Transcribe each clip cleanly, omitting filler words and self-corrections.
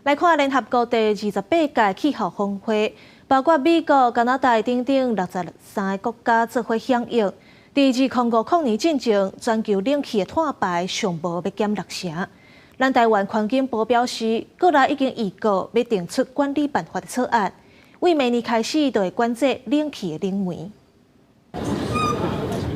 來看聯合國第28屆氣候峰會，包括美國、加拿大等等63個國家做伙響應。佇2050年進前，全球冷氣的碳排上無欲減六成。咱台灣環境部表示，國內已經預告欲定出管理辦法的草案，為明年開始就會管制冷氣的冷媒。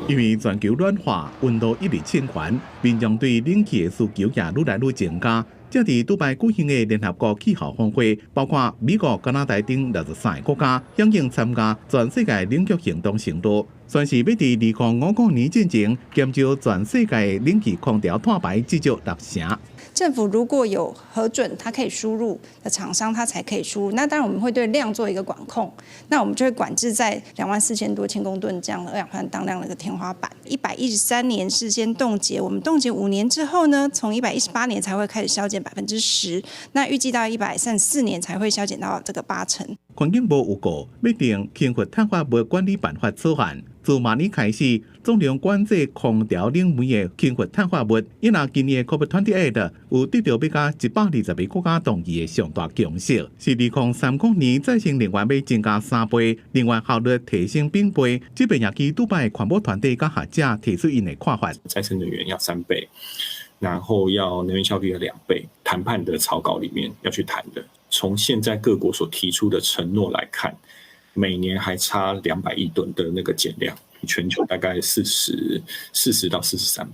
因為全球暖化，溫度一直升懸，民眾對冷氣的需求也愈來愈增加。這佇杜拜舉行的聯合國氣候峰會，包括美國、加拿大等63個國家響應參加全世界冷卻行動承諾，宣示欲佇2050年進前減少全世界冷氣空調碳排至少六成。政府如果有核准，它可以輸入的廠商，它才可以輸入。那當然我們會對量做一個管控，那我們就會管制在24,000多千公噸這樣的二氧化碳當量的一個天花板。113年是先凍結，我們凍結5年之後呢，從118年才會開始削減10%，那預計到134年才會削減到這個八成。環境部預告，欲定氫氟碳化物管理辦法草案，自明年開始，總量管制空調冷媒的氫氟碳化物。因為今年 COP28 有得著欲佮120個國家同意的上大共識，是2030年再生能源欲增加三倍，能源效率提升兩倍。這遍也去杜拜環保團體佮學者提出𪜶的看法。再生能源要三倍，然後要能源效率要2倍。談判的草稿裡面要去談的。從現在各國所提出的承諾來看，每年還差200億噸的那個減量，全球大概40到43%。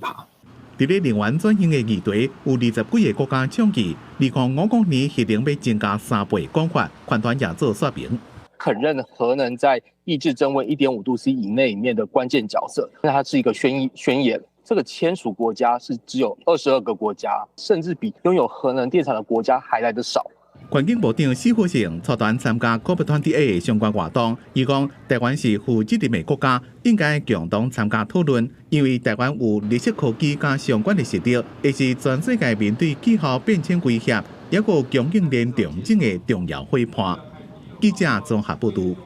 佇咧能源轉型的議題，有20幾个國家倡議，2050年核能欲增加三倍講法，環團也做說明。肯認核能在抑制增溫1.5度 C 以內裡面的關鍵角色，那它是一個宣言。這個簽署國家是只有22個國家，甚至比擁有核能電廠的國家還來得少。環境部長史富盛組團參加 COP28 相關活動，伊講台灣是負責任的國家，應該共同參加討論，因為台灣有綠色科技佮相關的實力，會是全世界面對氣候變遷威脅，抑閣供應鏈重整的重要夥伴。記者綜合報導。